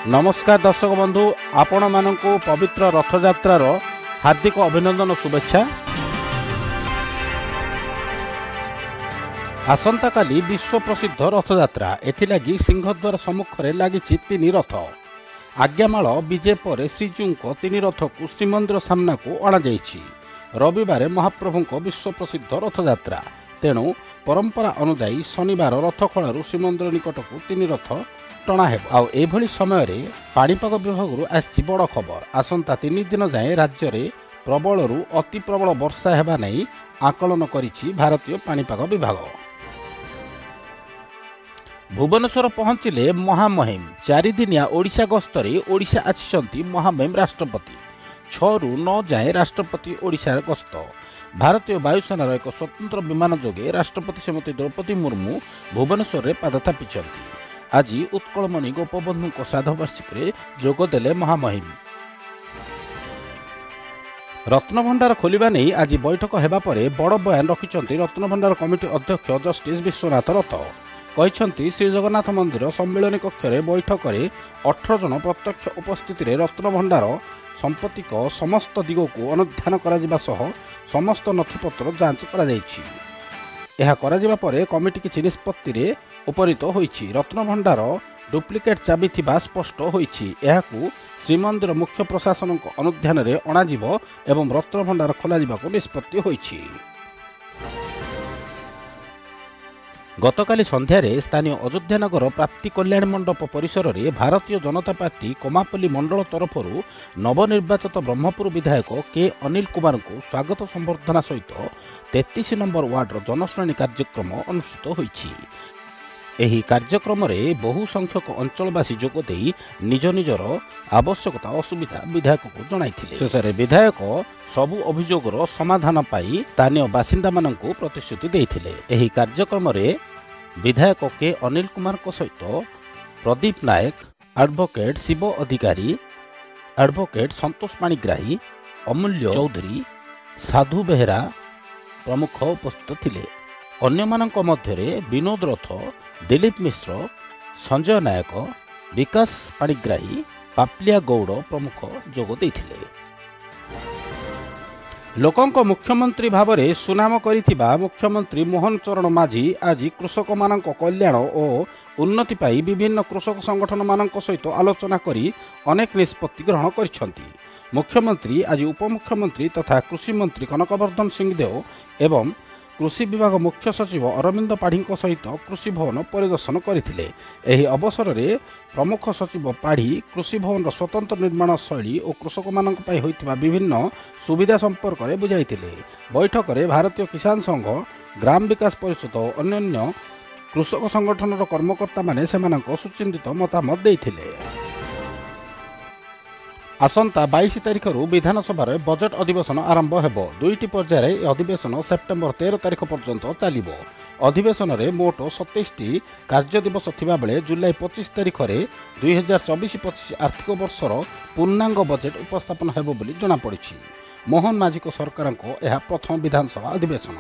ନମସ୍କାର ଦର୍ଶକ ବନ୍ଧୁ, ଆପଣମାନଙ୍କୁ ପବିତ୍ର ରଥଯାତ୍ରାର ହାର୍ଦ୍ଦିକ ଅଭିନନ୍ଦନ, ଶୁଭେଚ୍ଛା। ଆସନ୍ତାକାଲି ବିଶ୍ୱ ପ୍ରସିଦ୍ଧ ରଥଯାତ୍ରା। ଏଥିଲାଗି ସିଂହଦ୍ୱାର ସମ୍ମୁଖରେ ଲାଗିଛି ତିନି ରଥ। ଆଜ୍ଞାମାଳ ବିଜେ ପରେ ଶ୍ରୀଜୀଉଙ୍କ ତିନି ରଥକୁ ଶ୍ରୀମନ୍ଦିର ସାମ୍ନାକୁ ଅଣାଯାଇଛି। ରବିବାର ମହାପ୍ରଭୁଙ୍କ ବିଶ୍ୱ ପ୍ରସିଦ୍ଧ ରଥଯାତ୍ରା। ତେଣୁ ପରମ୍ପରା ଅନୁଯାୟୀ ଶନିବାର ରଥଖଳାରୁ ଶ୍ରୀମନ୍ଦିର ନିକଟକୁ ତିନି ରଥ ଟଣା ହେବ। ଆଉ ଏଭଳି ସମୟରେ ପାଣିପାଗ ବିଭାଗରୁ ଆସିଛି ବଡ଼ ଖବର। ଆସନ୍ତା 3 ଦିନ ଯାଏଁ ରାଜ୍ୟରେ ପ୍ରବଳରୁ ଅତି ପ୍ରବଳ ବର୍ଷା ହେବା ନେଇ ଆକଳନ କରିଛି ଭାରତୀୟ ପାଣିପାଗ ବିଭାଗ। ଭୁବନେଶ୍ୱର ପହଞ୍ଚିଲେ ମହାମହିମ। 4 ଦିନିଆ ଓଡ଼ିଶା ଗସ୍ତରେ ଓଡ଼ିଶା ଆସିଛନ୍ତି ମହାମହିମ ରାଷ୍ଟ୍ରପତି। 6ରୁ 9 ଯାଏଁ ରାଷ୍ଟ୍ରପତି ଓଡ଼ିଶାର ଗସ୍ତ। ଭାରତୀୟ ବାୟୁସେନାର ଏକ ସ୍ୱତନ୍ତ୍ର ବିମାନ ଯୋଗେ ରାଷ୍ଟ୍ରପତି ଶ୍ରୀମତୀ ଦ୍ରୌପଦୀ ମୁର୍ମୁ ଭୁବନେଶ୍ୱରରେ ପାଦ ଥାପିଛନ୍ତି। ଆଜି ଉତ୍କଳମଣି ଗୋପବନ୍ଧୁଙ୍କ ଶ୍ରାଦ୍ଧବାର୍ଷିକୀରେ ଯୋଗଦେଲେ ମହାମହିମ। ରତ୍ନଭଣ୍ଡାର ଖୋଲିବା ନେଇ ଆଜି ବୈଠକ ହେବା ପରେ ବଡ଼ ବୟାନ ରଖିଛନ୍ତି ରତ୍ନଭଣ୍ଡାର କମିଟି ଅଧ୍ୟକ୍ଷ ଜଷ୍ଟିସ୍ ବିଶ୍ୱନାଥ ରଥ। କହିଛନ୍ତି, ଶ୍ରୀଜଗନ୍ନାଥ ମନ୍ଦିର ସମ୍ମିଳନୀ କକ୍ଷରେ ବୈଠକରେ 18 ଜଣ ପ୍ରତ୍ୟକ୍ଷ ଉପସ୍ଥିତିରେ ରତ୍ନଭଣ୍ଡାର ସମ୍ପତ୍ତିକ ସମସ୍ତ ଦିଗକୁ ଅନୁଧ୍ୟାନ କରାଯିବା ସହ ସମସ୍ତ ନଥିପତ୍ର ଯାଞ୍ଚ କରାଯାଇଛି। ଏହା କରାଯିବା ପରେ କମିଟି କିଛି ନିଷ୍ପତ୍ତିରେ ଉପନୀତ ହୋଇଛି। ରତ୍ନଭଣ୍ଡାର ଡୁପ୍ଲିକେଟ୍ ଚାବି ଥିବା ସ୍ପଷ୍ଟ ହୋଇଛି। ଏହାକୁ ଶ୍ରୀମନ୍ଦିର ମୁଖ୍ୟ ପ୍ରଶାସନଙ୍କ ଅନୁଧ୍ୟାନରେ ଅଣାଯିବ ଏବଂ ରତ୍ନଭଣ୍ଡାର ଖୋଲାଯିବାକୁ ନିଷ୍ପତ୍ତି ହୋଇଛି। ଗତକାଲି ସନ୍ଧ୍ୟାରେ ସ୍ଥାନୀୟ ଅଯୋଧ୍ୟାନଗର ପ୍ରାପ୍ତି କଲ୍ୟାଣ ମଣ୍ଡପ ପରିସରରେ ଭାରତୀୟ ଜନତା ପାର୍ଟି କମାପଲ୍ଲୀ ମଣ୍ଡଳ ତରଫରୁ ନବନିର୍ବାଚିତ ବ୍ରହ୍ମପୁର ବିଧାୟକ କେ ଅନିଲ କୁମାରଙ୍କୁ ସ୍ୱାଗତ ସମ୍ବର୍ଦ୍ଧନା ସହିତ 33 ନମ୍ବର ୱାର୍ଡର ଜନଶୁଣାଣି କାର୍ଯ୍ୟକ୍ରମ ଅନୁଷ୍ଠିତ ହୋଇଛି। ଏହି କାର୍ଯ୍ୟକ୍ରମରେ ବହୁ ସଂଖ୍ୟକ ଅଞ୍ଚଳବାସୀ ଯୋଗ ଦେଇ ନିଜ ନିଜର ଆବଶ୍ୟକତା, ଅସୁବିଧା ବିଧାୟକଙ୍କୁ ଜଣାଇଥିଲେ। ଶେଷରେ ବିଧାୟକ ସବୁ ଅଭିଯୋଗର ସମାଧାନ ପାଇଁ ସ୍ଥାନୀୟ ବାସିନ୍ଦାମାନଙ୍କୁ ପ୍ରତିଶ୍ରୁତି ଦେଇଥିଲେ। ଏହି କାର୍ଯ୍ୟକ୍ରମରେ ବିଧାୟକ କେ ଅନିଲ କୁମାରଙ୍କ ସହିତ ପ୍ରଦୀପ ନାୟକ, ଆଡଭୋକେଟ୍ ଶିବ ଅଧିକାରୀ, ଆଡଭୋକେଟ୍ ସନ୍ତୋଷ ପାଣିଗ୍ରାହୀ, ଅମୂଲ୍ୟ ଚୌଧୁରୀ, ସାଧୁ ବେହେରା ପ୍ରମୁଖ ଉପସ୍ଥିତ ଥିଲେ। ଅନ୍ୟମାନଙ୍କ ମଧ୍ୟରେ ବିନୋଦ ରଥ, ଦିଲୀପ ମିଶ୍ର, ସଞ୍ଜୟ ନାୟକ, ବିକାଶ ପାଣିଗ୍ରାହୀ, ପାପଲିଆ ଗୌଡ଼ ପ୍ରମୁଖ ଯୋଗ ଦେଇଥିଲେ। ଲୋକଙ୍କ ମୁଖ୍ୟମନ୍ତ୍ରୀ ଭାବରେ ସୁନାମ କରିଥିବା ମୁଖ୍ୟମନ୍ତ୍ରୀ ମୋହନ ଚରଣ ମାଝୀ ଆଜି କୃଷକମାନଙ୍କ କଲ୍ୟାଣ ଓ ଉନ୍ନତି ପାଇଁ ବିଭିନ୍ନ କୃଷକ ସଂଗଠନମାନଙ୍କ ସହିତ ଆଲୋଚନା କରି ଅନେକ ନିଷ୍ପତ୍ତି ଗ୍ରହଣ କରିଛନ୍ତି। ମୁଖ୍ୟମନ୍ତ୍ରୀ ଆଜି ଉପମୁଖ୍ୟମନ୍ତ୍ରୀ ତଥା କୃଷିମନ୍ତ୍ରୀ କନକବର୍ଦ୍ଧନ ସିଂଦେଓ ଏବଂ କୃଷି ବିଭାଗ ମୁଖ୍ୟ ସଚିବ ଅରବିନ୍ଦ ପାଢ଼ୀଙ୍କ ସହିତ କୃଷି ଭବନ ପରିଦର୍ଶନ କରିଥିଲେ। ଏହି ଅବସରରେ ପ୍ରମୁଖ ସଚିବ ପାଢ଼ୀ କୃଷି ଭବନର ସ୍ୱତନ୍ତ୍ର ନିର୍ମାଣ ଶୈଳୀ ଓ କୃଷକମାନଙ୍କ ପାଇଁ ହୋଇଥିବା ବିଭିନ୍ନ ସୁବିଧା ସମ୍ପର୍କରେ ବୁଝାଇଥିଲେ। ବୈଠକରେ ଭାରତୀୟ କିଷାନ ସଂଘ, ଗ୍ରାମ ବିକାଶ ପରିଷଦ ଓ ଅନ୍ୟାନ୍ୟ କୃଷକ ସଂଗଠନର କର୍ମକର୍ତ୍ତାମାନେ ସେମାନଙ୍କ ସୁଚିନ୍ତିତ ମତାମତ ଦେଇଥିଲେ। ଆସନ୍ତା 22 ତାରିଖରୁ ବିଧାନସଭାରେ ବଜେଟ୍ ଅଧିବେଶନ ଆରମ୍ଭ ହେବ। ଦୁଇଟି ପର୍ଯ୍ୟାୟରେ ଏହି ଅଧିବେଶନ ସେପ୍ଟେମ୍ବର 13 ତାରିଖ ପର୍ଯ୍ୟନ୍ତ ଚାଲିବ। ଅଧିବେଶନରେ ମୋଟ 27ଟି କାର୍ଯ୍ୟ ଦିବସ ଥିବାବେଳେ ଜୁଲାଇ 25 ତାରିଖରେ 2024-25 ଆର୍ଥିକ ବର୍ଷର ପୂର୍ଣ୍ଣାଙ୍ଗ ବଜେଟ୍ ଉପସ୍ଥାପନ ହେବ ବୋଲି ଜଣାପଡ଼ିଛି। ମୋହନ ମାଝୀଙ୍କ ସରକାରଙ୍କ ଏହା ପ୍ରଥମ ବିଧାନସଭା ଅଧିବେଶନ।